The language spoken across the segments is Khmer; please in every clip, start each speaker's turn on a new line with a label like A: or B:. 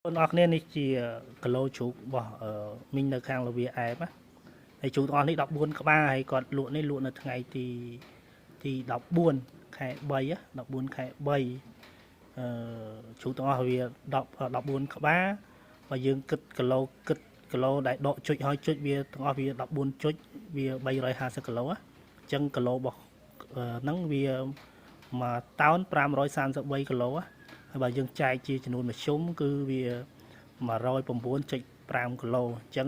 A: បងប្អូនគ្នានេះជាគីឡូជ្រូករបស់មីងនៅខាងលវាអែបណាហើយជ្រូកទាំងអស់នេះ14ក្បាលហើយគាត់លក់នេះលក់នៅថ្ងៃទីទី14ខែ3 14ខែ3អឺជ្រូកទាំងអស់វា10 14ក្បាលបើយើងគិតគីឡូគិតគីឡូដែលដកចុចហើយចុចវាទាំងអស់វា14ចុចវា350គីឡូអញ្ចឹងគីឡូរបស់ហ្នឹងវា1តោន533គីឡូហើយបើយើងចែកជាចំនួនមធ្យមគឺវា109.5គីឡូអញ្ចឹង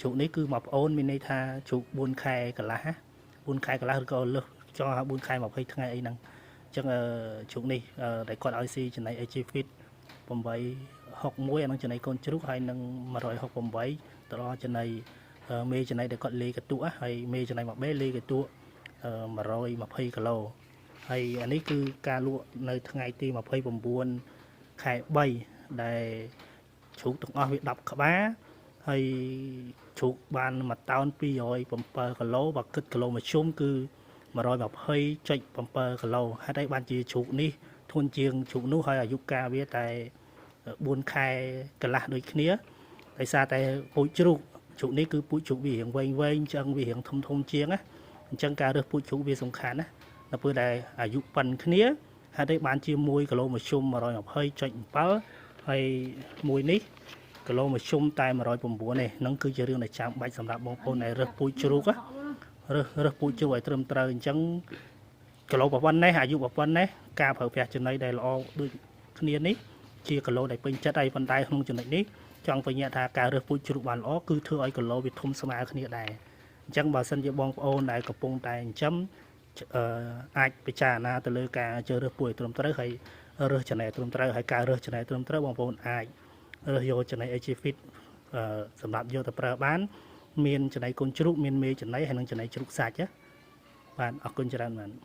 A: ជ្រូកនេះគឺមួយប្អូនមានន័យថាជ្រូក4ខែកន្លះ4ខែកន្លះឬក៏លើសចង់4ខែ20ថ្ងៃអីហ្នឹងអញ្ចឹងជ្រូកនេះដែលគាត់ឲ្យស៊ីចំណី AG Fit 861អានឹងចំណីកូនជ្រូកហើយនឹង168ទៅដល់ចំណីមេចំណីដែលគាត់លេកន្ទក់ហើយមេចំណីមួយបេលេកន្ទក់120គីឡូហើយអានេះគឺការលក់នៅថ្ងៃទី29ខែ3ដែលជ្រូកទាំងអស់វា10ក្បាលហើយជ្រូកបាន1តោន207គីឡូបើគិតគីឡូមធ្យមគឺ120.7គីឡូហេតុអីបានជាជ្រូកនេះធ្ងន់ជាងជ្រូកនោះហើយអាយុកាលវាតែ4ខែកន្លះដូចគ្នាដោយសារតែពូជជ្រូកជ្រូកនេះគឺពូជជ្រូកវារៀងវែងវែងឆ្អឹងវារៀងធំធំជាងណាអញ្ចឹងការរើសពូជជ្រូកវាសំខាន់ណាដល់ពេលដែលអាយុប៉ុនគ្នាហេតុអីបានជា1គីឡូមធ្យម120.7ហើយមួយនេះគីឡូមធ្យមតែ109ទេហ្នឹងគឺជារឿងដែលចាំបាច់សម្រាប់បងប្អូនដែលរើសពូជជ្រូករើសរើសពូជជ្រូកឲ្យត្រឹមត្រូវអញ្ចឹងគីឡូប៉ុណ្ណេះអាយុប៉ុណ្ណេះការប្រើប្រាស់ចំណីដែលល្អដូចគ្នានេះជាគីឡូដែលពេញចិត្តហើយប៉ុន្តែក្នុងចំណុចនេះចង់បញ្ជាក់ថាការរើសពូជជ្រូកបានល្អគឺធ្វើឲ្យគីឡូវាធំស្មើគ្នាដែរអញ្ចឹងបើសិនជាបងប្អូនដែលកំពុងតែចិញ្ចឹមអាចពិចារណាទៅលើការជ្រើសរើសពូជឲ្យត្រឹមត្រូវហើយរើសចំណីត្រឹមត្រូវហើយការរើសចំណីត្រឹមត្រូវបងប្អូនអាចរើសយកចំណី AG Fit សម្រាប់យកទៅប្រើបានមានចំណីកូនជ្រូកមានមេចំណីហើយនិងចំណីជ្រូកសាច់ណាបាទអរគុណច្រើនបាទ។